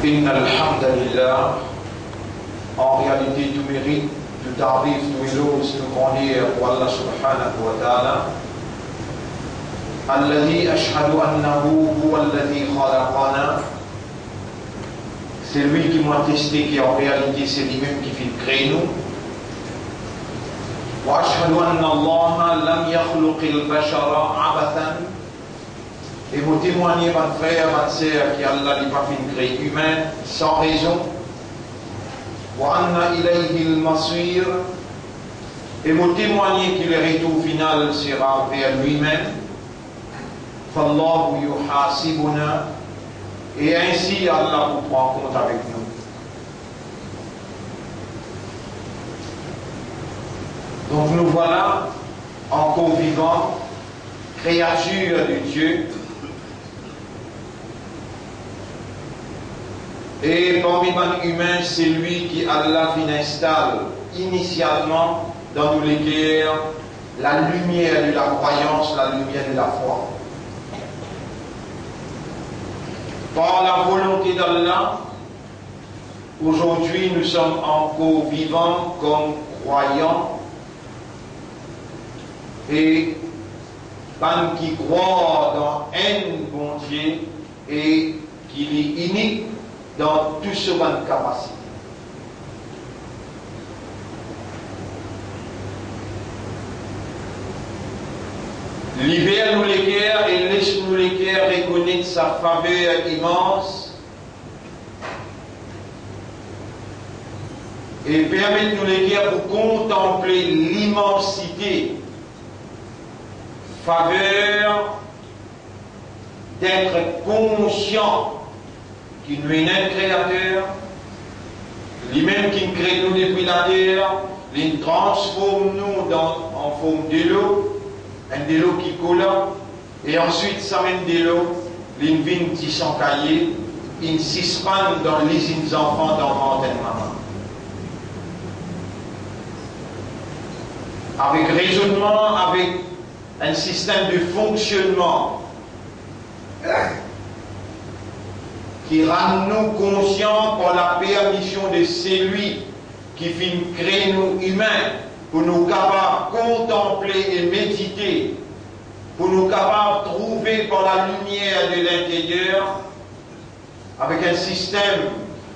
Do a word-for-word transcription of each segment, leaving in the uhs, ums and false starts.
إن الحمد لله. En réalité, tout mérite, tout tarif, tout éloge, tout grandeur pour Allah subhanahu wa ta'ala. الذي أشهد أنه هو الذي خلقنا. C'est lui qui m'a attesté qu'en réalité, c'est lui-même qui finn kre nou. وأشهد أن الله لم يخلق البشر عبثا. E mo temwagne, bann frer, bann ser, ki Allah li pa finn kre imin san rezon. وأن إليه المصير. E mo temwagne ki le retour final sera vers lui-même. فالله يحاسبنا. E ainsi, Allah pou pran kont avek nou. Donc nous voilà encore vivants, créatures de Dieu. E parmi bann imin, selwi ki Allah finn instal inisialman dan nou leker, la lumière de la croyance, la lumière de la foi. Par la volonté d'Allah, aujourd'hui nous sommes encore vivants comme croyants, e bann ki krwar dan enn Bondie e ki li inik dan tou so bann kapasite. Li ouver nou leker e les nou leker rekonet sa faver imans e permet nou leker pou kontanple limansite, faver d'être conscient ki nou ena enn Kreater, limem ki kre nou depi later, li transform nou dan, an form delo, enn delo ki kola, e answit sa mem delo, li vinn disan kaye, inn sispann dan lizinn zanfan dan vant enn mama. Avek rezonnman, avek enn sistem de fonksionnman ki rann nou konsian par la permision de selwi ki finn kre nou imin, pou nou kapav kontanple e medite, pou nou kapav trouve par la limier de linteryer, avek enn sistem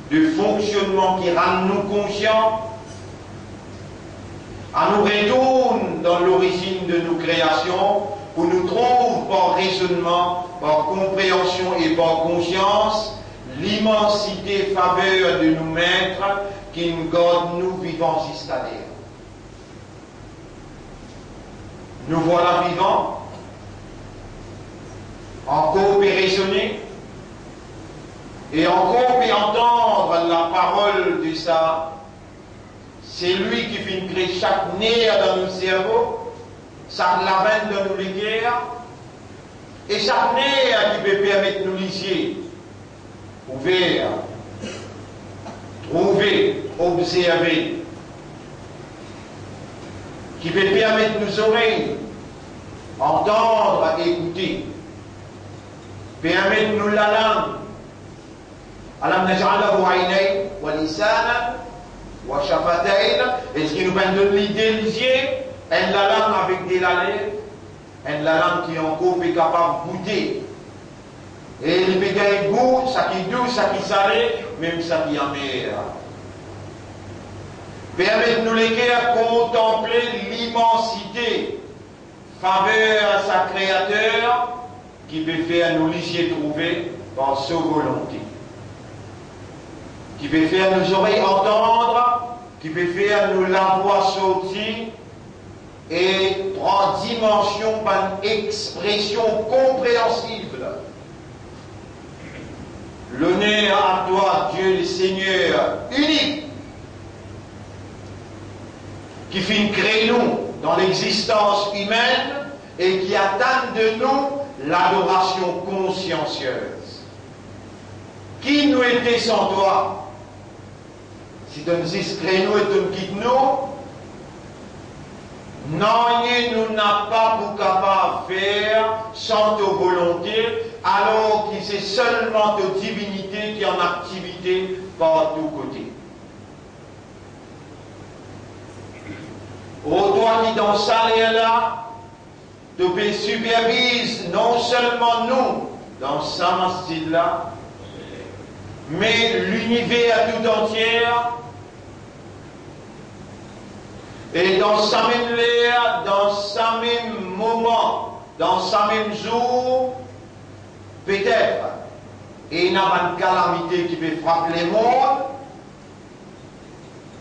de fonksionnman ki rann nou konsian, anou retourn dan lorizinn de nou kreasion pou nou trouv par rezonnman, par konpreansion e par konsians limansite, faver de nou Met ki'nn gard nou vivan ziska ler. Nous voilà vivants, ankor pe rezone e ankor pe antann la parol de sa, selwi ki finn kre sak ner dan nou servo, sak lavenn dan nou leker, e sak ner ki pe permet nou lizie ouver, trouve, obzerve, ki pe permet nou zorey antann, ekoute, permet nou lalang. Alam naj'al lahu aynayn wa lisanan wa shafatayn. Eski nou pa'nn donn li de lizie, enn lalang avek de laler? Enn lalang ki ankor pe kapav goute. E li pe gagn gou, sa ki dou, sa ki sale, mem sa ki amer. Permet nou leker kontanple limansite, faver sa Kreater ki pe fer nou lizie trouve par so volonte, ki pe fer nou zorey antann, ki pe fer nou lavwa sorti e trwa dimansion bann expresion konpreansib. L'honneur à toi, Dieu le Seigneur unique, ki finn kre nou dan lexistans imenn e ki atann de nou ladorasion konsiansiez. Qui nous était sans toi? Si to'nn zis kre nou e to'nn kit nou, nanye nou napa pou kapav fer san to volonte, alor ki se selman to divinite ki an aktivite partou kote. O twa ki dan sa ler la, to pe siperviz non selman nou dan sa masjid la, me liniver tou antie, e dan sa mem ler, dan sa mem moman, dan sa mem zour, petet ena bann kalamite ki pe frap lemond,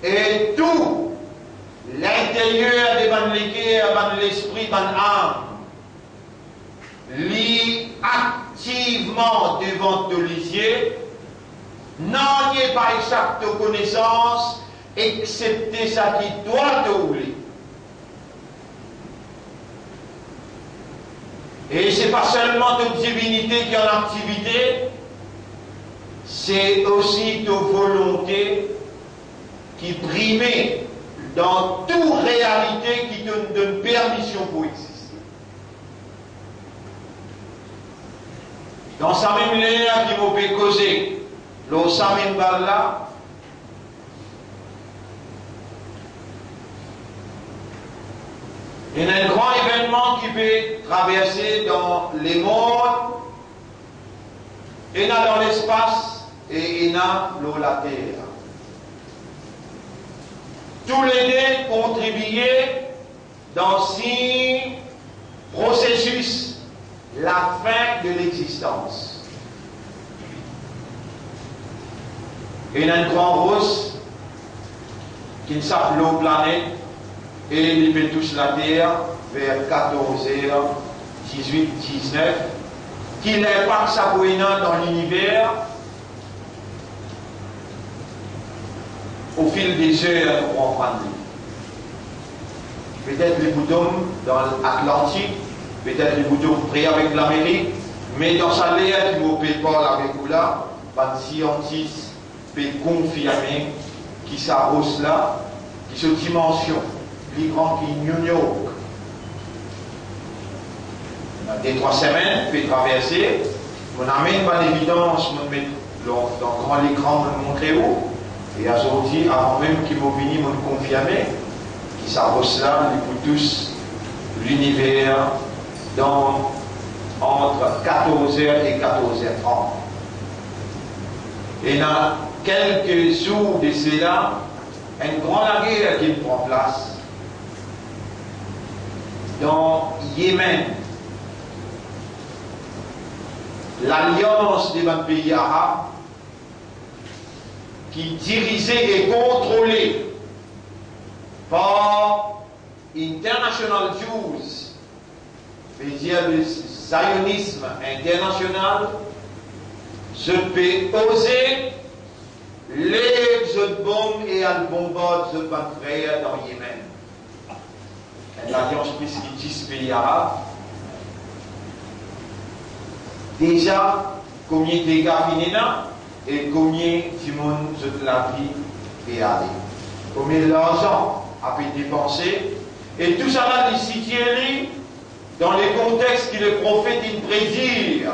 e tou linteryer de bann leker, bann lespri, bann am, li aktivman devan to lizie, nanye pa esap to konesans, exepte sa ki twa to oule. E se pa selman to divinite ki an aktivite, se osi to volonte ki prime dan tou realite ki to donn permision pou existe. Dan sa mem ler ki mo pe koze lor sa mem bal la, ena enn gran evennman ki pe traverse dan lemond, ena dan lespas e ena lor later. Toulede kontribie dan sign prosesis lafin de lexistans. Ena enn gran ros ki sap lor planet e li pe tous later ver katorz er dizwit, diznef. Ki linpak sa pou ena dan liniver? O fil de zer, nou konpran li. Petet li pou tom dan Atlantik, petet li pou tom pre avek Lamerik, me dan sa ler ki mo pe parl avek ou la, bann siantis pe konfirme ki sa ros la, ki so dimansion pli gran ki New York. Ena de trwa semenn pe traverse, mo amenn bann evidans, mo met lor, dan gran lekran, mo montre ou. E azordi, avan mem ki mo vini, mo konfirme ki sa ros la, li pou tous liniver dan ant katorz er e katorz er trant. Ena kelke zour de sela, enn gran lager ki pran plas dan Yemenn. Lalians de bann pei arab ki dirize e kontrole par International Jews, vedir le Zionism Internasional, zot pe oze lev zot bonm e al bonbard zot bann frer dan Yemenn. Enn lalians plis ki dis pei arab. Deza, komie dega finn ena e komie dimoun zot lavi pe ale. Komie larzan a pe depanse, e tousala li sitie li dan le kontex ki le profet inn predir,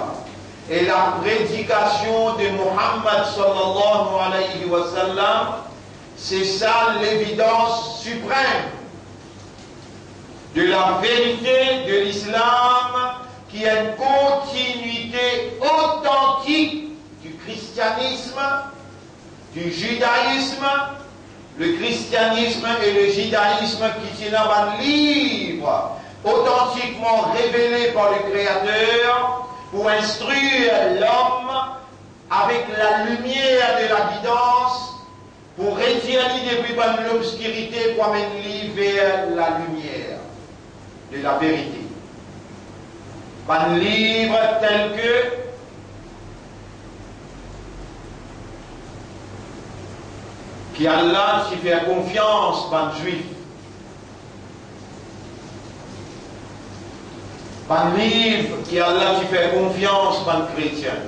e la predikasion de Muhammad sallallahu alayhi wa sallam, se sa levidans siprem de la verite de l'islam, ki enn kontinuite otantik du christianisme, du judaïsme, le christianisme et le judaïsme, ki ti ena bann liv otantikman revele par le Kreater pou instrir lom avek lalimier de lavidans, pou retir li depi bann lobskirite, pou amenn li ver lalimier de laverite. Bann liv tel ke ki Allah ti fer konfians bann Zwif. Bann liv ki Allah ti fer konfians bann kretien.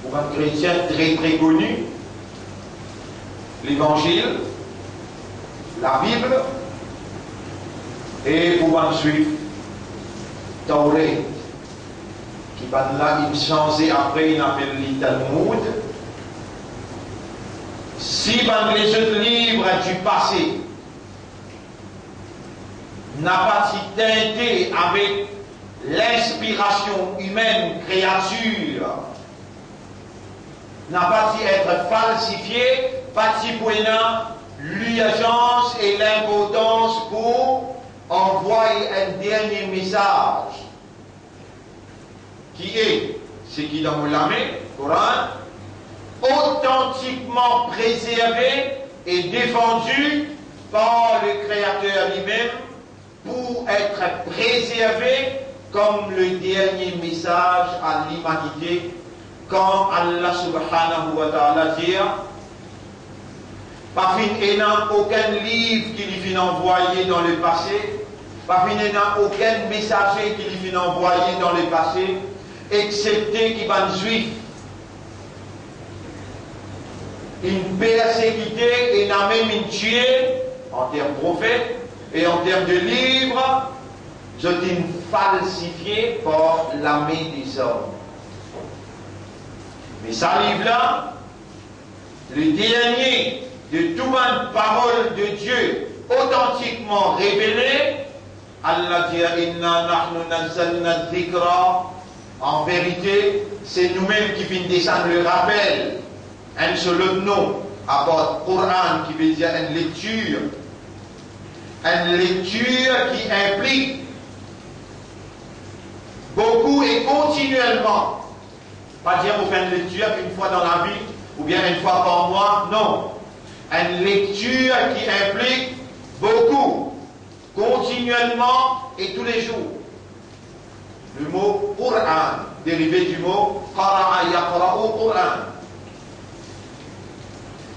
Pou bann kretien, tre, tre koni, Levanzil, Labib, e pou bann Zwif, Tawret, ki bannla inn sanze apre, inn apel li Talmud, Si bann lezot liv di pase napa ti tinte avek linspirasion imenn, kreatir, napa ti et falsifie, pa ti pou ena lirzans e linportans pou anvway enn dernie mesaz, ki e seki dan mo lame, Koran, otantikman prezerve e defandi par le Kreater limem, pou et prezerve kom le dernie mesaz a limanite, kan Allah Subhanahu wa Ta'ala dir, pa finn ena okenn liv ki li finn anvwaye dan lepase, pa finn ena okenn mesaze ki li finn anvwaye dan lepase, exepte ki bann Zwif inn persekite e ena mem inn tie an term profet e an term de liv, zot inn falsifie par lame dezom. Me sa liv la, le dernie de tou bann parol de Die otantikman revele, Allah dir, "Inna nahnu nazzalna dhikra." An verite, se noumem ki finn desann le rapel, enn so lot non, apar Koran, ki ve dir enn lektir. Enn lektir ki inplik boukou e kontinielman. Pa dir ou fer enn lektir enn fwa dan lavi, oubien enn fwa par mwa, non. Enn lektir ki inplik boukou, kontinielman e toulezour. Le mo Koran derive di mo qara'a yaqra'u Koran.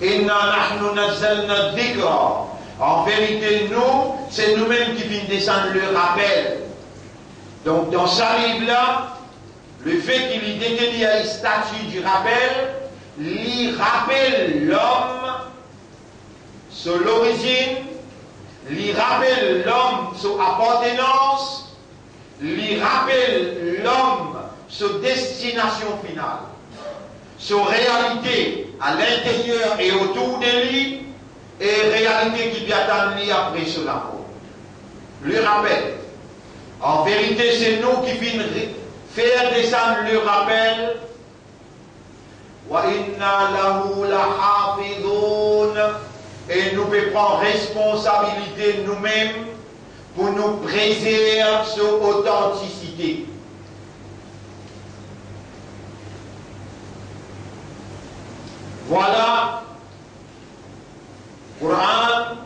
Inna nahnu nazzalna dhikra. An verite, nou, se noumem ki finn desann le rapel. Donk, dan sa liv la, lefe ki li detenir stati di rapel, li rapel lom so lorizinn, li rapel lom so apartenans, li rapel lom so destinasion final, so realite a linterier e otour de li, e realite ki pe atann li apre so lamor. Le rapel. An verite, se nou ki finn re-, fer desann le rapel, wa inna lahu lahafizun, e nou pe pran responsabilite noumem pou nou prezerv so otantisite. Vwala, Koran,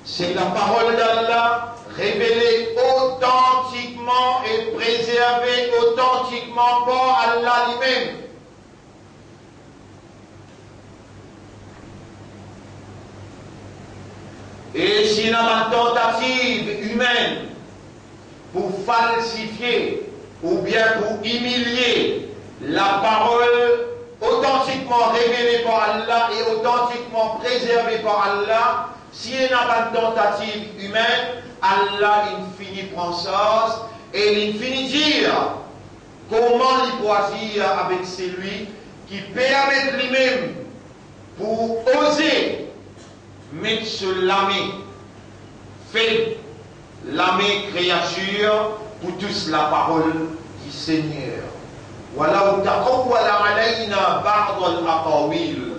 se laparol d'Allah revele otantikman e prezerve otantikman par Allah limem. E si ena bann tantativ imenn pou falsifie oubien pou imilie laparol otantikman revele par Allah e otantikman prezerve par Allah, si ena bann tantativ imenn, Allah inn fini pran sarz e linn fini dir kouma li pou azir avek selwi ki permet limem pou oze met so lame feb, lame kreatir, pou tous laparol di Segner. Walaw taqawwala alayna ba'dal aqawil.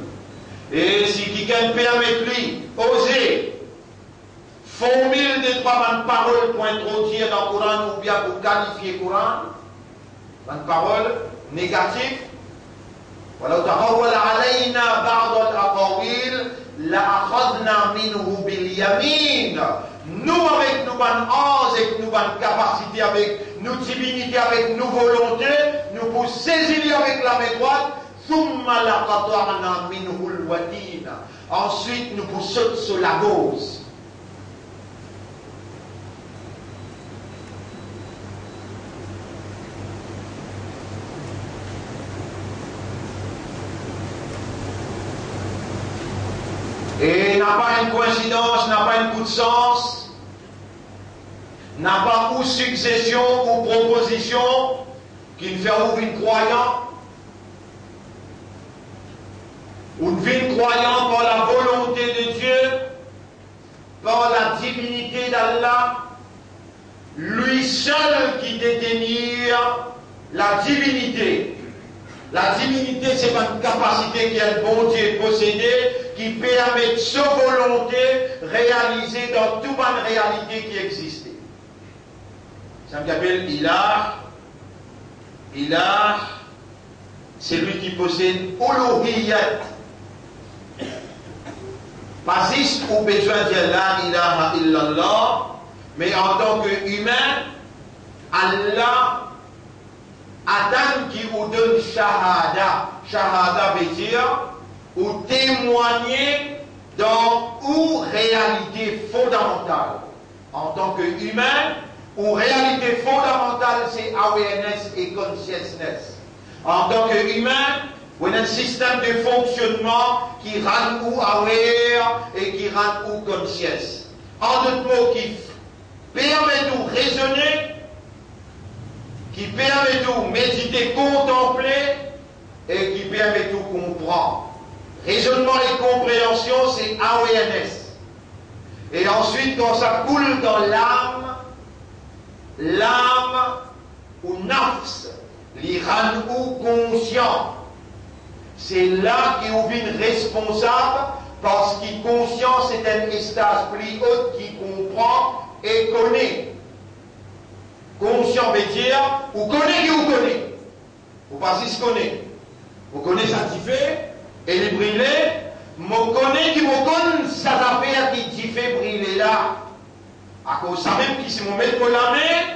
E si kikenn permet li, oze, formil de trwa bann parol pou introdir dan Koran oubien pou kalifie Koran, bann parol negatif, walaw taqawwala alayna ba'dal aqawil, la akhadhna minhu bil yamin. Nou, avek nou bann arz, avek nou bann kapasite, avek nou divinite, avek nou volonte, nou pou sezi li avek lame drwat, thumma laqata'na minhul watin. Answit, nou pou sot so lagorz. E napa enn koinsidans, napa enn kout sans, napa ou sigzestion ou propozision ki'nn fer ou vinn krwayan. Ou vinn krwayan par lavo dan la divinite d'Allah, lui seul qui détenir la divinité. La divinité, se bann kapasite ki enn Bondie posede, ki permet so volonte realize dan tou bann realite ki existe. Sa ki apel Ilah. Ilah, selwi ki posed oulouhiyat. Pa zis ou bizin dir la ilaha illallah, me antan ki imin, Allah atann ki ou donn shahada. Shahada ve dir ou temwagne dan ou realite fondamantal. Antan ki imin, ou realite fondamantal se awareness e consciousness. Antan ki imin, ou ena enn sistem de fonksionnman ki rann ou aware e ki rann ou conscious. An dot mo, ki permet ou rezone, ki permet ou medite, kontanple, e ki permet ou konpran. Rezonnman e konpreansion, se awareness. E answit, kan sa koul dan lam, lam ou nafs, li rann ou konsian. Se la ki ou vinn responsab, parski konsians se enn estaz pli o ki konpran e kone. Konsian ve dir ou kone ki ou kone. Ou pa zis kone. Mo kone sa dife e li brile, mo kone ki mo konn sa zafer ki dife brile la. Akoz samem ki si mo met mo lame,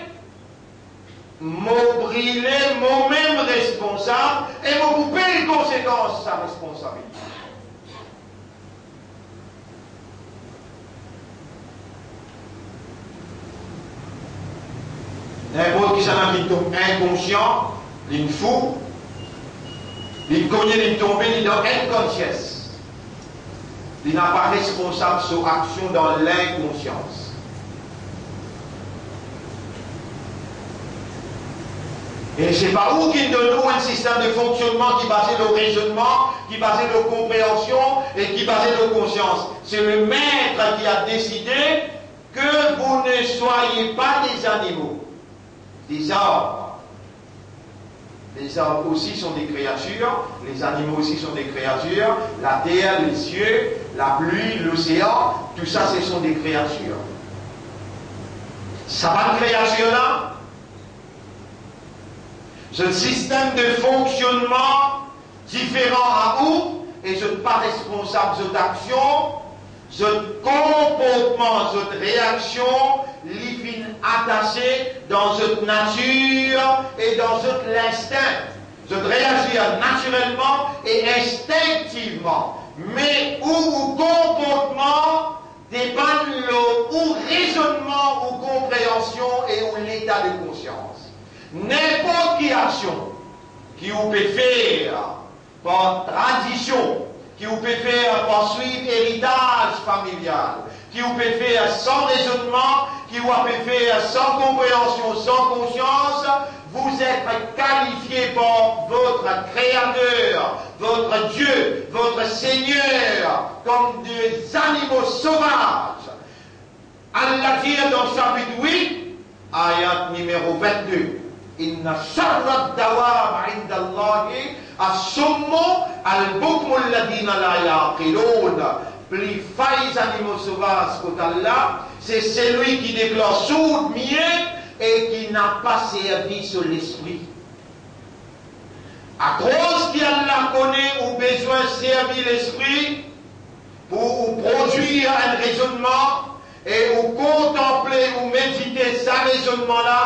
mo brile, momem responsab e mo pou pey konsekans sa responsabilite. Ninport kisannla ki tom inkonsian, li fou, li kone li tonbe, li dan unconscious. Li napa responsab so aksion dan linkonsians. E se pa ou ki donn ou enn sistem de fonksionnman ki baze lor rezonnman, ki baze lor konpreansion e ki baze lor konsians. Se le maître qui a décidé que vous ne soyez pas des animaux, des arbres. Les arbres aussi sont des créatures, les animaux aussi sont des créatures, la terre, les cieux, la pluie, l'océan, tout ça, ce sont des créatures. Sa bann kreatir la, zot sistem de fonksionnman diferan a ou e zot pa responsab zot aksion, zot konportman, zot reaksion, li finn atase dan zot natir e dan zot linstin. Zot reazir natirelman e instinktivman, me ou, ou konportman depann lor ou rezonnman, ou konpreansion e ou leta de konsians. Ninport ki aksion ki ou pe fer par tradision, ki ou pe fer par swiv eritaz familial, ki ou pe fer san rezonnman, ki ou pe fer san konpreansion, san konsians, vous êtes qualifié par votre Créateur, votre Dieu, votre Seigneur, comme des animaux sauvages. Allah dir dan sapit wit, ayat nimero vennde, "Inna sharrad dawab indallahi as-summu al-bukmu alladhina la ya'qilun." Pli fay zanimo sovaz kot Allah, se selwi ki deklar sourd, mie e ki napa servi so lespri. Akoz ki Allah kone ou bizin servi lespri pou ou prodwir enn rezonnman e ou kontanple, ou medite sa rezonnman la,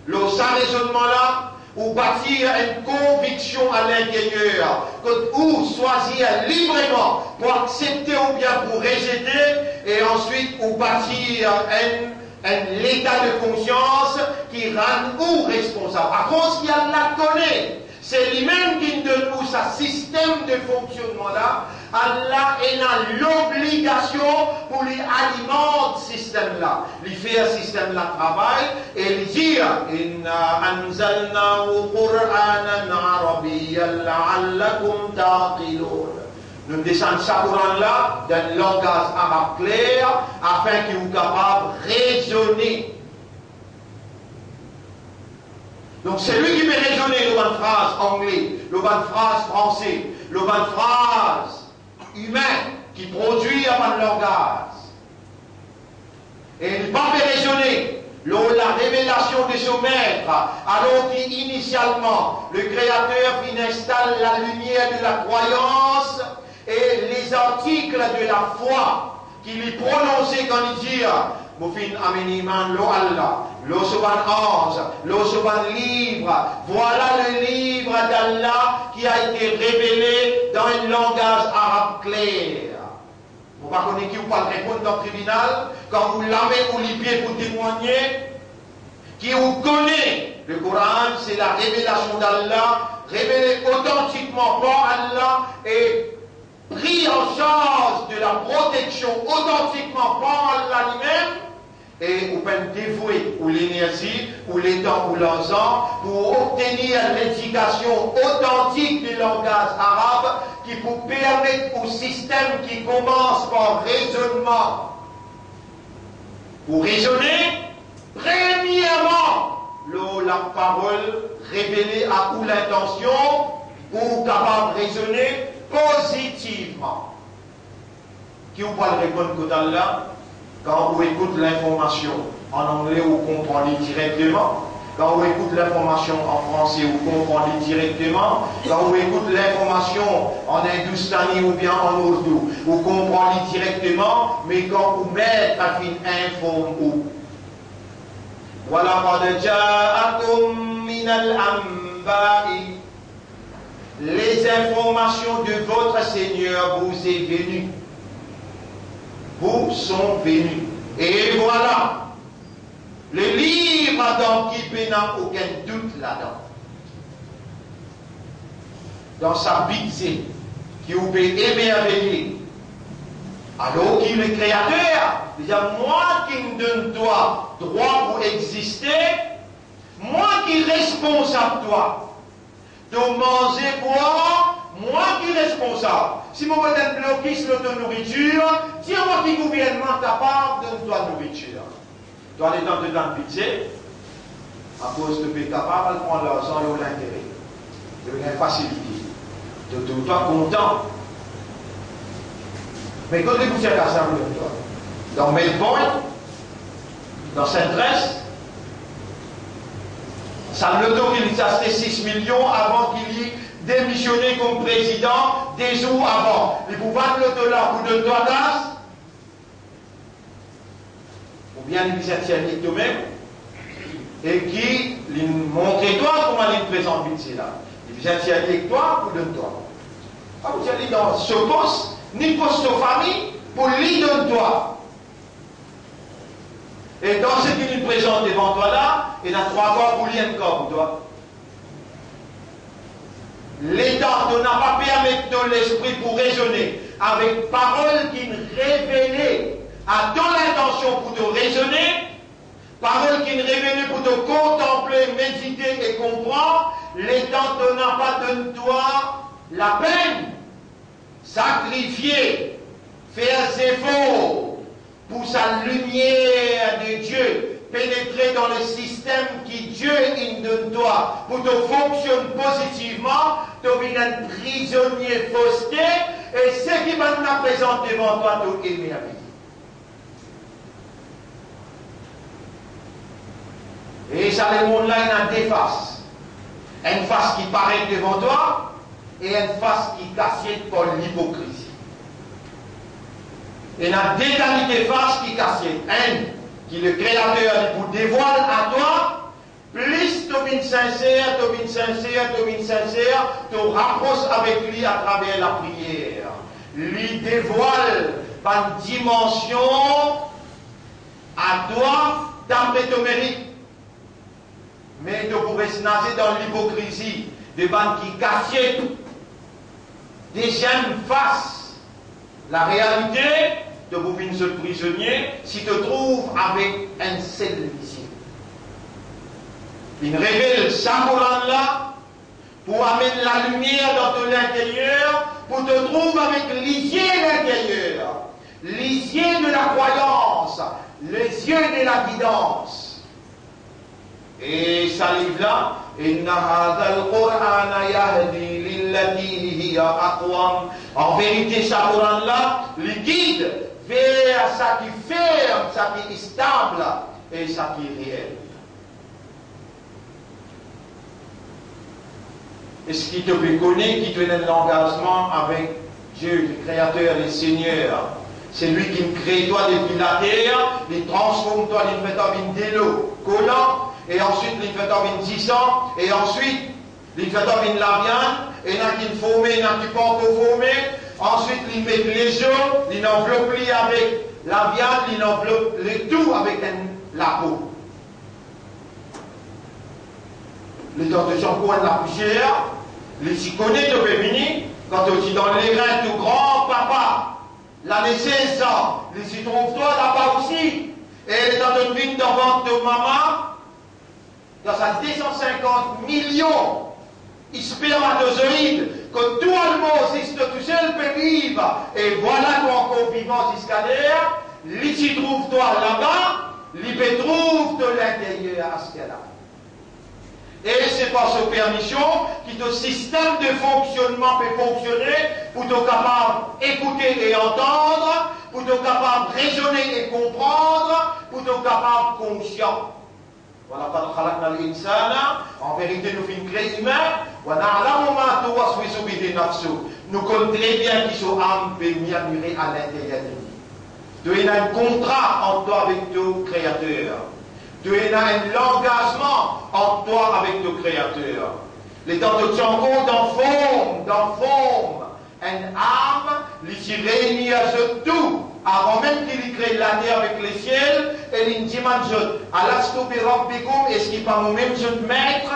lor sa rezonnman la, ou batir enn konviksion a linteryer, kot ou swazir libreman pou aksepte oubien pou rezete, e answit ou batir enn enn leta de konsians ki rann ou responsab. Akoz ki Allah kone, se limem ki donn ou sa sistem de fonksionnman la, Allah ena lobligasion pou li alimant sistem la, li fer sistem la travay, e li dir, "Inna anzalnahu Qur'anan Arabiyyan la'allakum ta'qilun." Nou desann sa Koran la dan langaz arab kler, afin ki ou kapav rezone. Donk, selwi ki pe rezone lor bann fraz angle, lor bann fraz franse, lor bann fraz imin ki prodwir bann langaz, e li pa pe rezone lor larevelasion de so Met, alor ki inisialman, Lekreater finn instal lalimier de lakrwayans e lezartik de lafwa ki li prononse kan li dir, "Mo finn amenn iman lor Allah, lor so bann anz, lor so bann liv. Vwala le livre d'Allah ki a ete revele dan enn langaz arab kler." Mo pa kone ki ou pou al reponn dan tribinal, kan ou lame ou lipie pou temwagne, ki ou kone Lekoran se larevelasion d'Allah, revele otantikman par Allah e pri an sarz de laproteksion otantikman par Allah limem, e ou pa'nn devoue ou lenerzi, ou letan, ou larzan pou obtenir ledikasion otantik de langaz arab ki pou permet ou sistem ki koumans par rezonnman pou rezone, premierman, lor laparol revele a ou lintansion pou ou kapav rezone pozitivman. Ki ou pou al reponn kot Allah? Kan ou ekout linformasion an angle, ou konpran li direkteman. Kan ou ekout linformasion an franse, ou konpran li direkteman. Kan ou ekout linformasion an indoustani oubien an ourdou, ou konpran li direkteman. Me kan ou met finn inform ou, "Wa laqad ja'akum minal anba'i", les informations de votre Seigneur vous est venue, vous sont venues. Et voilà, le livre dan ki pena okenn dout ladan, dan sa bidze ki ou pe emerveye, alor ki Lekreater, li dir, "Mwa ki donn twa drwa pou existe, mwa ki responsab twa. To manze, bwar, mwa ki responsab. Si mo met enn blokis lor to nouritir, dir mwa ki gouvernman kapav donn twa nouritir." Twa letan to dan bidze, akoz to pe kapav al pran larzan lor lintere, to ena fasilite, to, to, to kontan. Me kot li pou tir larzan pou donn twa? Dan Medpoint, dan Centrest, sa loto ki li ti aste sis milion avan ki li demisione kom prezidan, de zour avan, li pou vann loto la pou donn twa kas? Oubien li bizin tir li ek tomem, e ki li montre twa kouma li prezant bidze la? Li bizin tir li ek twa pou donn twa? Pa pou tir li dan so pos, ni pos so fami, pou li donn twa? E dan seki li prezant devan twa la, ena trwa kar pou li, enn kar pou twa. Letan to napa permet to lespri pou rezone avek parol ki'nn revele a to lintansion pou to rezone, parol ki'nn revele pou to kontanple, medite e konpran, letan to napa donn twa lapenn sakrifie, fer zefor, pou sa limier de Die penetre dan le sistem ki Die inn donn twa, pou to fonksionn pozitivman, to vinn enn prizonie foste, e seki bann la prezant devan twa, to emerveye. E sa lemond la ena de fas. Enn fas ki paret devan twa, e enn fas ki kasiet par lipokrizi. Ena de kalite fas ki kasiet. Enn, ki Lekreater li pou devwal a twa, plis to vinn sinser, to vinn sinser, to vinn sinser, to rapros avek li atraver lapriyer. Li devwal bann dimansion a twa dapre to merit. Me to pou res naze dan lipokrizi de bann ki kasiet. Deziem fas larealite, to pou vinn zot prizonie si to trouv avek enn sel lizie. Inn revel sa Koran la pou amenn lalimier dan to linteryer, pou to trouv avek lizie linteryer, lizie de lakrwayans, lizie de lagidans. E sa liv la, "Inna hadhal Qur'ana yahdi lillati hiya aqwam." An verite, sa Koran la, li gid ver sa ki ferm, sa ki stab e sa ki reel. Eski to pe kone ki to ena enn langazman avek Die, le Kreater, le Segner? Selwi ki kre twa depi later, li transform twa, li fer twa vinn delo, kolan, e answit li fer twa vinn disan, e answit li fer twa vinn laviann, ena ki forme, ena ki pankor forme, answit li met lezo, li anvlop li avek laviann, li anvlop letou avek enn lapo. Letan to ti ankor enn lapizier, li ti kone to pe vini, kan to ti dan lerin to granpapa, lane sez an, li ti trouv twa laba osi. E letan to vinn dan vant to mama, dan sa de san sinkant milion spermatozoid, kot tou almor zis to tousel pe viv, e vwala to ankor vivan ziska ler, li ti trouv twa laba, li pe trouv to linteryer aster la. E se par so permision ki to sistem de fonksionnman pe fonksione, pou to kapav ekoute e antann, pou to kapav rezone e konpran, pou to kapav konsian. "Wa laqad khalaqnal insana", an verite nou finn kre imin, "wa na'lamu ma tuwaswisu bihi nafsuhu", nou konn tre bien ki so am pe mirmire alinteryer de li. To ena enn kontra ant twa avek to Kreater. To ena enn langazman ant twa avek to Kreater. Letan to ti ankor dan form, dan form, enn am, li ti reini zot tou, avan mem ki li kre later avek lesiel, e li dimann zot, "Alastu bi rabbikum, eski pa momem zot met?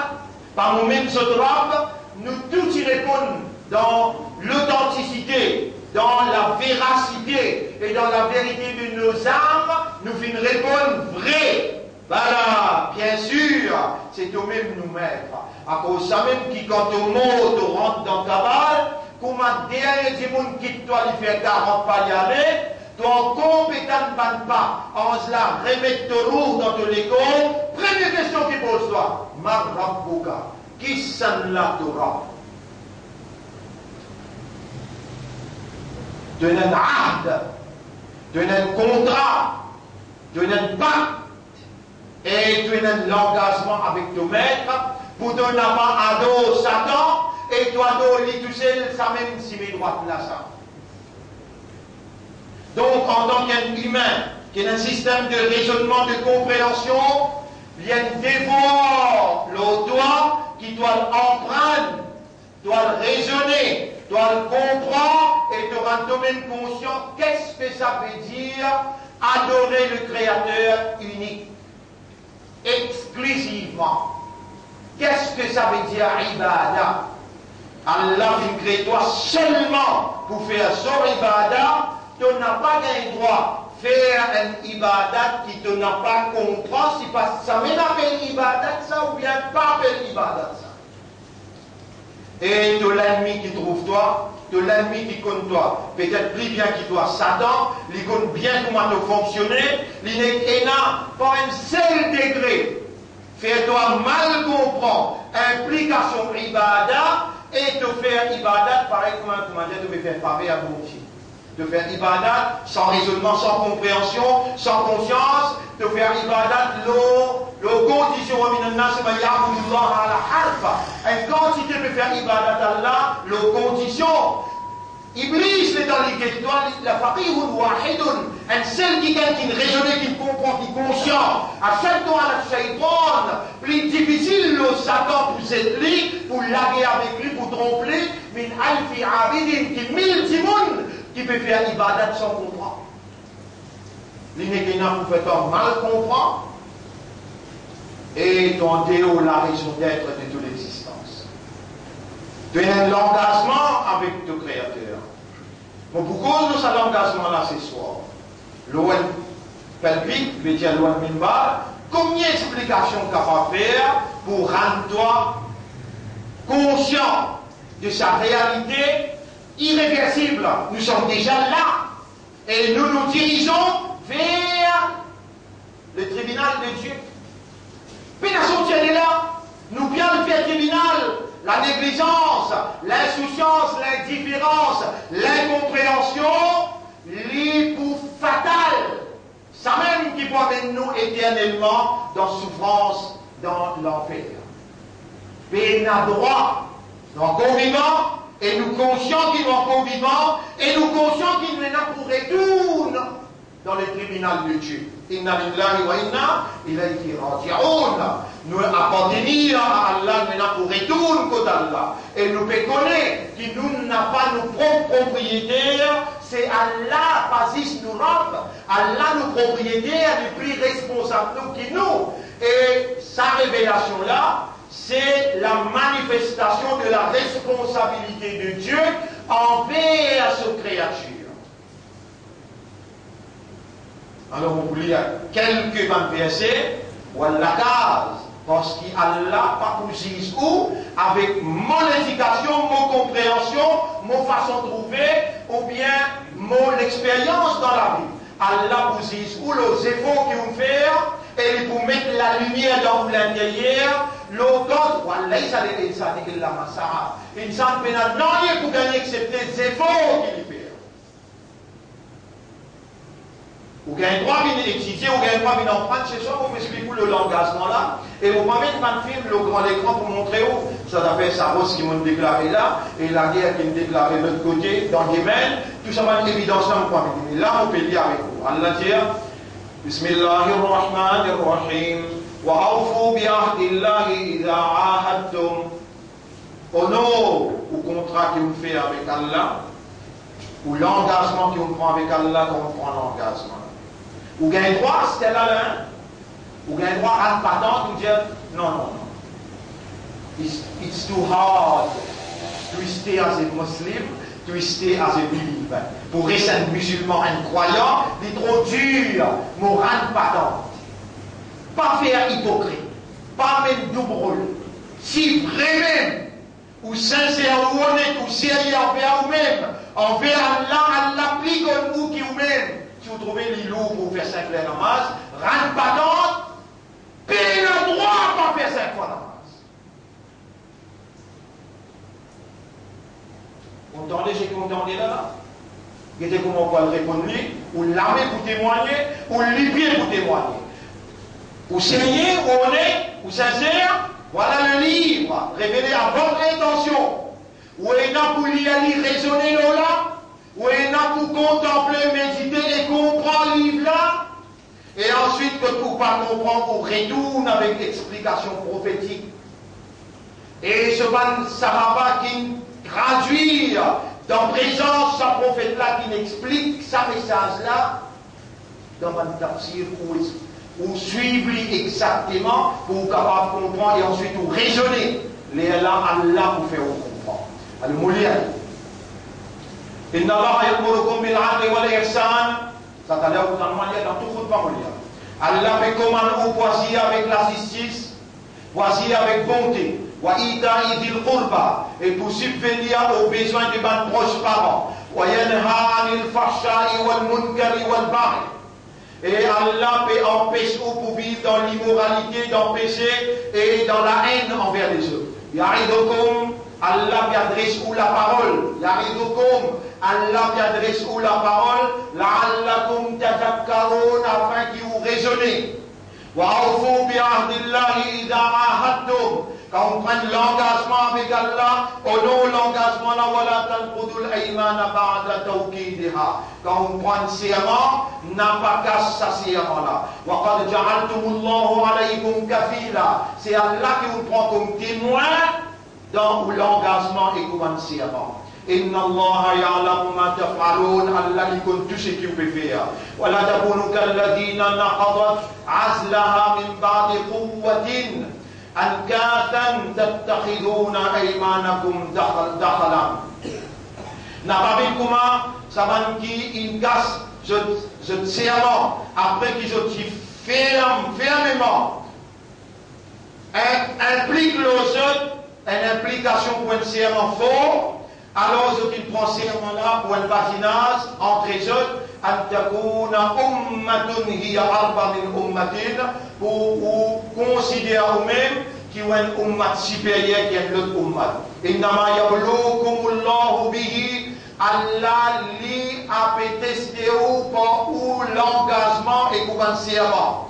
Pa momem zot Rab?" Nou tou ti reponn dan lotantisite, dan laverasite e dan laverite de nos âmes, nou finn reponn, "Vre." Bala, biensir, se tomem nou met. Akoz samem ki kan to mor, to rant dan kabal, kouma dernie dimoun kit twa, li fer karant pa li ale, to ankor pe tann bann pa anz la remet to rou dan to lekor, premie kestion ki poz twa, "Man rabbuka?" Kisannla to Rab? To ena enn ahd, to ena enn kontra, to ena enn pak, e to ena enn langazman avek to met, pou to napa ador Satan, e to ador li tousel, samem sime drwat la sa. Donk, antan ki enn imin, ki ena enn sistem de rezonnman, de konpreansion, li enn devwar lor twa ki to al aprann, to al rezone, to al konpran e to rann tomem konsian, qu'est-ce que ça veut dire adorer le Créateur unique, exclusivement? Qu'est-ce que ça veut dire ibada? Allah finn kre twa selman pou fer so ibada, to napa gagn drwa fer enn ibadat ki to napa konpran, si pa samem apel ibadat sa oubien pa apel ibadat sa. E to lennmi ki trouv twa, to lennmi ki konn twa petet pli bien ki twa, Satan, li konn bien kouma to fonksione, li nek ena par enn sel degre fer twa mal konpran inplikasion ibada, e to fer ibadat parey kouma, koumadir to pe fer fave a Bondie. To fer ibadat san rezonnman, san konpreansion, san konsians, to fer ibadat lor, lor kondision, "Wa minan nasi man ya'budullaha ala harf." Enn kantite pe fer ibadat Allah lor kondision. Iblis, letan li get twa, li, la faqihun wahidun, enn sel kikenn ki rezone, ki konpran, ki konsian, ashaddu ala shaytan, pli difisil lor Satan pou zet li, pou lage avek li, pou tronp li, min alfi abidin, ki mil dimoun ki pe fer ibadat san konpran. Li nek ena pou fer twa mal konpran e to andeor larezon detre de to lexistans. To ena enn langazman avek to Kreater. Mo pou koz lor sa langazman la seswar. Lor enn pilpit, vedir lor enn minbar, komie explikasion kapav fer pou rann twa konsian de sa realite, irreversible. Nous sommes déjà là et nous nous dirigeons vers le tribunal de Dieu. Pena sorti de la, nou pe al fer tribinal. La neglizans, linsousiyans, lindiferans, linkonpreansion, li pou fatal. Samem ki pou amenn nou eternelman dan soufrans, dan lanfer. Pena drwa, nou ankor vivan, e nou konsian ki nou ankor vivan, e nou konsian ki nou ena pou retourn dan le tribinal de Die. Inna lillahi wa inna ilayhi raji'un. Nou apartenir a Allah, nou ena pou retourn kot Allah. E nou pe kone ki nou napa nou prop propriyeter, se Allah, pa zis nou Rab. Allah nou propriyeter, li pli responsab nou ki nou. E sa revelasion la, se la manifestasion de la responsabilite de Die anver so kreatir. Alor, mo pou lir kelke bann verse, ou al lakaz, parski Allah pa pou ziz ou avek mo lendikasion, mo konpreansion, mo fason trouve, oubien mo lexperyans dan lavi. Allah pou ziz ou lor zefor ki ou fer, e li pou met lalimier dan ou linteryer, lor kor, wa laysa lil insani illa ma sa'a. Insan pena nanye pou gagne exsepte zefor ki li fer. Ou gagn drwa vinn etidie, ou gagn drwa vinn aprann, se sa mo pou explik ou lor langazman la. E mo pou amenn bann fim lor gran lekran pou montre ou, sa zafer Saros ki mo'nn deklare la, e lager ki'nn deklare lot kote, dan Yemen, tou sa bann evidans la mo pou amenn. Me la, mo pe lir avek ou. Allah dir, Bismillahir Rahmanir Rahim. Wa awfu bi ahdillahi iza ahadtum. Onor ou kontra ki ou fer avek Allah, ou langazman ki ou pran avek Allah, kan ou pran langazman. Ou gagn drwa, stel la, hein? Ou gagn drwa rann patant, ou dir, non, non, non. It's, it's too hard to stay as a Muslim, to stay as a believer. Pou res enn mizilman, enn krwayan, li tro dir, mo rann patant. Pa fer ipokrit, pa amenn doub rol. Si vremem ou sinser, ou onet, ou serye anver oumem, anver Allah, Allah pli konn ou ki oumem. Si ou trouve li lour pou fer sink ler namaz, rann patant, pena drwa pa fer sink fwa namaz. Ou tande seki ou tande la la? Gete kouma ou pou al reponn li, ou lame pou temwagne, ou lipie pou temwagne. Ou serye, ou onet, ou sinser, vwala le liv revele a vot lintansion. Ou ena pou lir li, rezone lor la, ou ena pou kontanple, medite e konpran liv la. E answit, kot ou pa konpran, ou retourn avek explikasion profetik. E so bann sahaba ki'nn gradwir dan prezans sa profet la, ki'nn explik sa mesaz la, dan bann tafsir ou, ou swiv li exakteman pou ou kapav konpran e answit ou rezone. Lerla Allah pou fer ou konpran. Alor, mo lir li. Inna Allaha ya'murukum bil adli wal ihsan. Sa taler ou tann mwa lir dan tou khutba mo lir. Allah pe komann ou pou azir avek lazistis, pou azir avek bonte, wa ita'i dhil qurba, e pou sibvenir o bezwin de bann pros paran, wa yanha anil fahsha'i wal munkari wal baghi, e Allah pe anpes ou pou viv dan limoralite, dan pese e dan laenn anver lezot. Ya'idukum, Allah pe adres ou laparol. Ya'idukum, Allah pe adres ou laparol, la'allakum tadhakkarun, afin ki ou rezone. Wa awfu bi ahdillahi idha ahadtum. Kan ou pran langazman avek Allah, onor langazman la, wala tanqudul aymana ba'da tawkidiha. Kan ou pran serman, napa kas sa serman la. Wa qad ja'altumullaha alaykum kafila. Se Allah ki ou pran kom temwin dan ou langazman ek ou bann serman. Inna Allaha ya'lamu ma taf'alun, Allah li konn tou seki ou pe fer. Wala takunu kalladhina naqadat azlaha min ba'di quwwatin ankathan tattakhidhuna aymanakum dakhal-, dakhalan. Napa vinn kouma sa bann ki inn kas zot, zot serman, apre ki zot ti ferm, fermeman in-, inplik lor zot enn inplikasion pou enn serman for, Alor zot inn pran serman la pou enn badinaz antre zot, an takuna ummatun hiya arba min ummatin, pou ou konsider oumem ki ou enn ummat siperyer ki enn lot ummat. Innama yablukumullahu bihi, Allah li ape teste ou par ou langazman ek ou bann serman.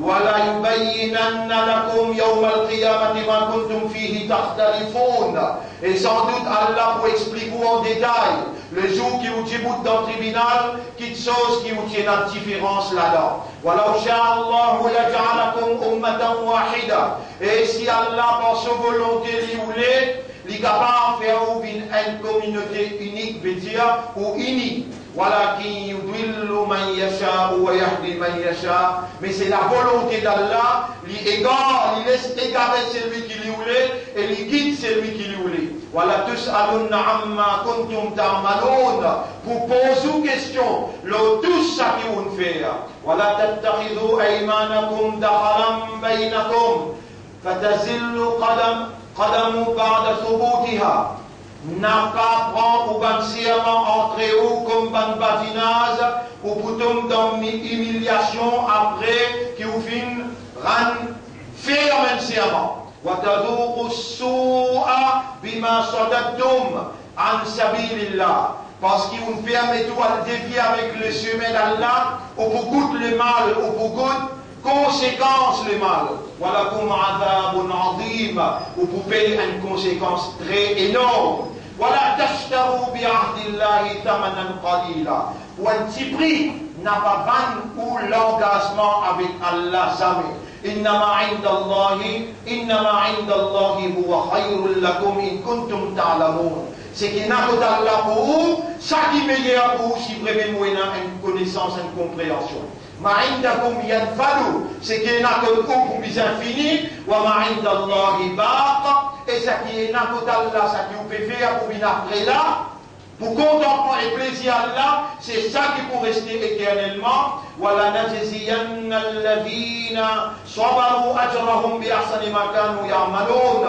Wala yubayyinanna lakum yawmal qiyamati ma kuntum fihi takhtalifun. E sandout Allah pou explik ou an detay, lezour ki ou dibout dan tribinal, kitsoz ki ou ti ena diferans ladan. Walaw shaa Allahu laja'alakum ummatan wahida. E si Allah, par so volonte, li oule, li kapav fer ou vinn enn kominote inik, vedir ou ini. Walakin yudillu man yasha'u wa yahdi man yasha. Me se lavolonte d'Allah, li egar, li les egare selwi ki li oule, e li gid selwi ki li oule. Wala tus'alunna amma kuntum ta'malun. Pou poz ou kestion lor tou seki ou'nn fer. Wala tattakhidhu aymanakum dakhalan baynakum. Fatazilla qadam, qadamu ba'da thubutiha. Na pa pran ou bann serman antre ou kom bann badinaz, ou pou tom dan mi-, imiliasion apre ki ou finn rann ferm enn serman. Wa tadhuqu su'a bima saddadtum an sabilillah. Parski ou'nn permet ou al devie avek lesemin d'Allah, ou pou gout lemal, ou pou gout konsekans lemal. Wa lakum adhabun adhim, ou pou pey enn konsekans tre enorm. Wala tashtaru bi ahdillahi thamanan qalila. Pou enn ti pri, na pa vann ou langazman avek Allah, zame. Innama indallahi, innama indallahi huwa khayrul lakum in kuntum ta'lamun. Seki ena kot Allah pou ou, sa ki meyer pou ou, si vremem ou ena enn konesans, enn konpreansion. Ma indakum yanfadu, seki ena kot ou pou bizin fini, wa ma indallahi baq, e seki ena kot Allah, seki ou pe fer pou vinn apre la, pou kontantman e plezir Allah, se sa ki pou reste eternelman. Wala najziyanna alladhina sabaru ajrahum bi ahsani ma kanu ya'malun.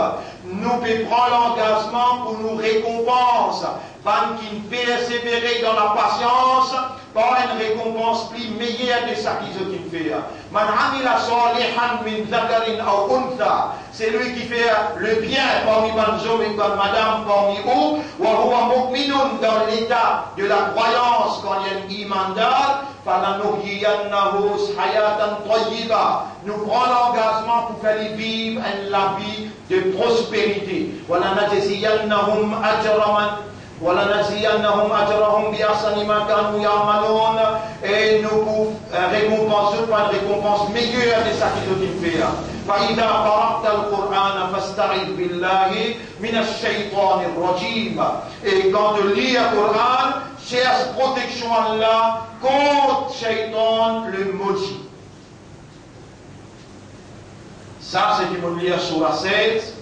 Nou pe pran langazman pou nou rekonpans bann ki persevere dan lapasians par enn rekonpans pli meyer de seki zot inn fer. Man amila salihan min dhakarin aw untha, selwi ki fer lebien parmi bann zom ek bann madam parmi ou, wa huwa mu'minun, dan leta de lakrwayans, kan li enn imandar, falanuhyiyannahu hayatan tayyiba, nou pran langazman pou fer li viv enn lavi de prosperite. Wala najziyannahum ajra man, wala najziyannahum ajrahum bi ahsani ma kanu ya'malun, e nou pou, eh, rekonpans zot par enn rekonpans meyer de seki zot inn fer. Fa iza qara'tal Qur'ana fasta'iz billahi minash shaytanir rajim. E kan to lir Koran, sers proteksion Allah kont shaytan le modi. Sa, se ki mo'nn lir soura sez,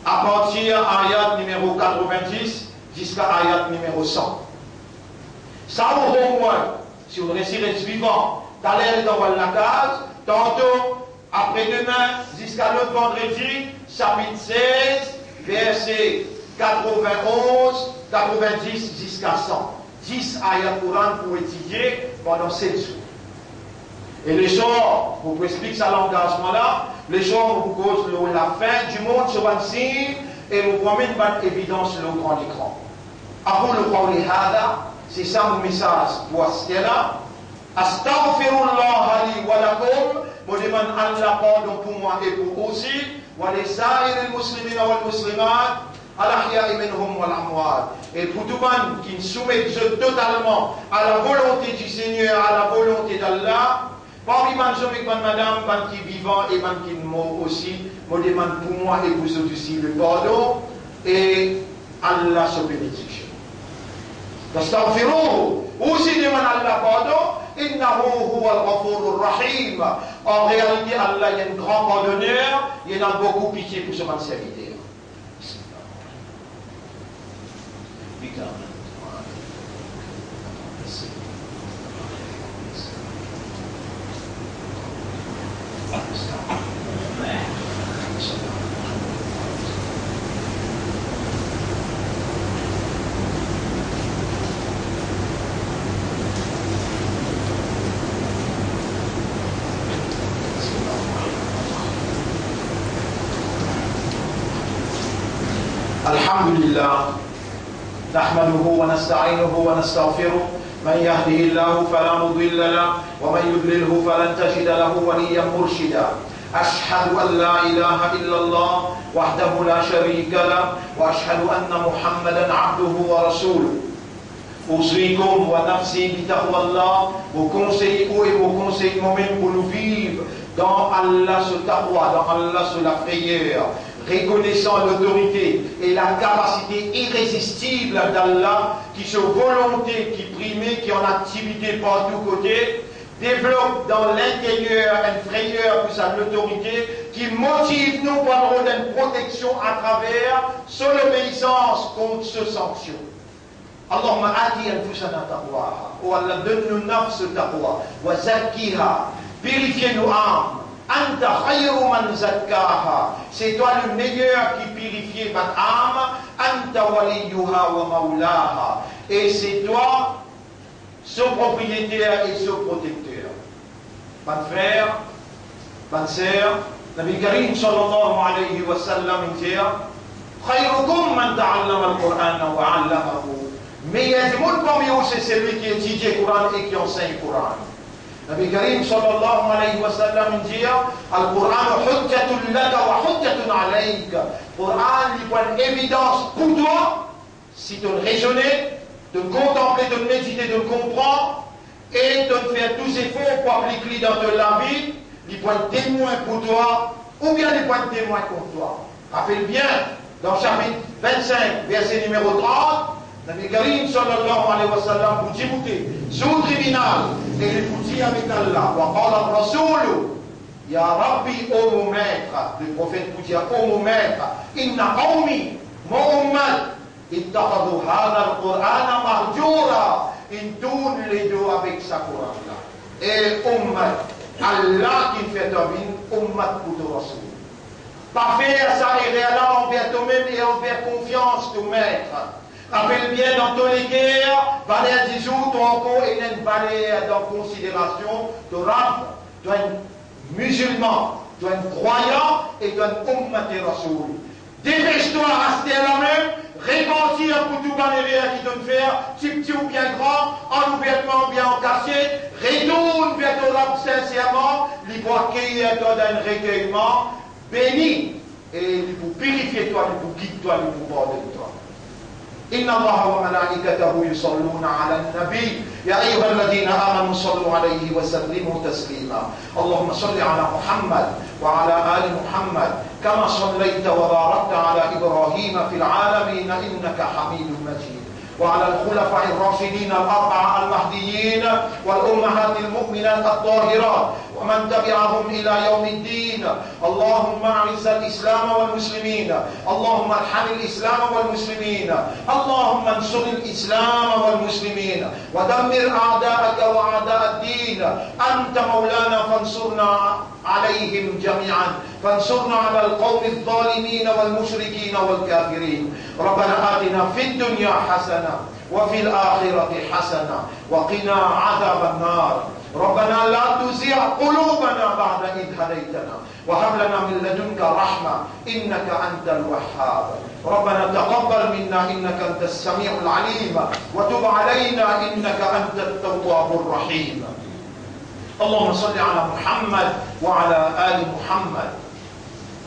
apartir ayat nimero katrovin-dis ziska ayat nimero san. Sa ou homework, si ou resi res vivan, taler letan ou al lakaz, tanto apre-dime ziska lot vandredi, sapit sez, verse katrovin-onz, katrovin-dis ziska san. Dis ayat Koran pou etidie pandan set zour. E leswar, mo pou explik sa langazman la, leswar mo pou koz lor lafin dimond, so bann sign, e mo pou amenn bann evidans lor gran lekran. Aqulu qawli hadha, se sa mo mesaz pou aster la. Astaghfirullaha li wa lakum, mo demann Allah pardon pou mwa e pou ou osi, wa li sairil muslimina wal muslimat, al ahya'i minhum wal amwat. E pou tou bann ki soumet zot totalman a lavolonte di Segner, a lavolonte d'Allah, parmi bann zom ek bann madam, bann ki vivan e bann ki mor osi, mo demann pou mwa e pou zot osi le pardon e Allah so benediksion. Fastaghfiruhu, ou osi demann Allah pardon, innahu huwal ghafurur rahim. An realite, Allah li enn gran pardoner, li ena boukou pitie pou so bann serviter. الحمد لله، نحمده ونستعينه ونستغفره، من يهده الله فلا مضل له، ومن يضلله فلن تجد له وليا مرشدا. أشهد أن لا إله إلا الله وحده لا شريك له، وأشهد أن محمدا عبده ورسوله. أوصيكم ونفسي بتقوى الله. Mo konsey ou e mo konsey mwa mem pou nou viv dan Allah so taqwa, dan Allah so lafreyer, rekonesan lotorite e lakapasite irezistib d'Allah, ki so volonte ki prime, ki an aktivite partou kote, devlop dan linteryer enn freyer pou sa lotorite, ki motiv nou pou ann rod enn proteksion atraver so lobeisans kont so sanksion. اللهم آت أنفسنا تقواها. O Allah, donn nou nafs taqwa. وزكها. Pirifie nou am. أنت خير من زكاها. Se twa le meyer ki pirifie bann am. أنت وليها ومولاها. E se twa so propriyeter e so protekter. Bann frer, bann ser, Nabi Karim sallallahu alayhi wa sallam inn dir, خيركم من تعلم القرآن وعلمه. Meyer dimoun parmi ou se selwi ki etidie Koran e ki ansegn Koran. Nabi Karim sallallahu alayhi wa sallam inn dir, القرآن حجة لك وحجة عليك. Koran li pou enn evidans pou twa, si to'nn rezone, to'nn kontanple, to'nn medite, to'nn konpran, e to'nn fer tou zefor pou aplik li dan to lavi, li pou enn temwin pou twa, oubien li pou enn temwin kont twa. Rapel bien, dan sapit vinn-sink, verse nimero trant, Nabi Karim sallallahu alayhi wa sallam pou diboute zour tribinal, e li pou dir avek Allah, وقال الرسول يا رب, o mo met, le profet pou dir, o mo met, إن قومي, mo ummat, اتخذوا هذا القرآن مهجورا, inn tourn ledo avek sa Koran la. E ummat, Allah ki fer twa vinn ummat pou to Rasoul. Pa fer sa erer la anver to mem e anver konfians to met. Rapel bien dan to leker, valer dizour to ankor ena enn valer dan konsiderasion, to Rab, to enn mizilman, to enn krwayan e to enn ummat Rasoul. Depes twa aster la mem, repantir pou tou bann erer ki to'nn fer, tipti oubien gran, an ouvertman oubien an kasiet, retourn ver to Rab sinserman, li pou akeyir twa dan enn rekeyman beni, e li pou pirifie twa, li pou gid twa, li pou pardonn twa. إن الله وملائكته يصلون على النبي، يا أيها الذين آمنوا صلوا عليه وسلموا تسليما. اللهم صل على محمد وعلى آل محمد، كما صليت وباركت على إبراهيم في العالمين إنك حميد مجيد، وعلى الخلفاء الراشدين الأربعة المهديين، والأمهات المؤمنات الطاهرات، ومن تبعهم إلى يوم الدين. اللهم أعز الإسلام والمسلمين. اللهم ارحم الإسلام والمسلمين. اللهم انصر الإسلام والمسلمين. ودمر أعداءك وأعداء الدين. أنت مولانا فانصرنا عليهم جميعا. فانصرنا على القوم الظالمين والمشركين والكافرين. ربنا آتنا في الدنيا حسنة وفي الآخرة حسنة وقنا عذاب النار. ربنا لا تزغ قلوبنا بعد إذ هديتنا وهب لنا من لدنك رحمة إنك أنت الوهاب. ربنا تقبل منا إنك أنت السميع العليم وتب علينا إنك أنت التواب الرحيم. اللهم صل على محمد وعلى آل محمد.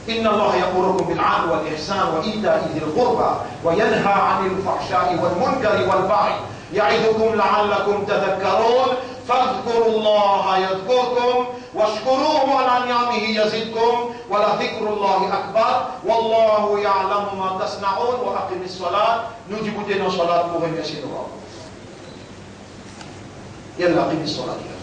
إن الله يأمركم بالعدل والإحسان وإيتاء ذي القربى وينهى عن الفحشاء والمنكر والبغي يعظكم لعلكم تذكرون. فاذكروا الله يذكركم واشكروه على نعمه يزدكم ولذكر الله أكبر والله يعلم ما تصنعون. وأقم الصلاة. Nou dibout dan salat pou remersie nou Rab. يلا أقم الصلاة.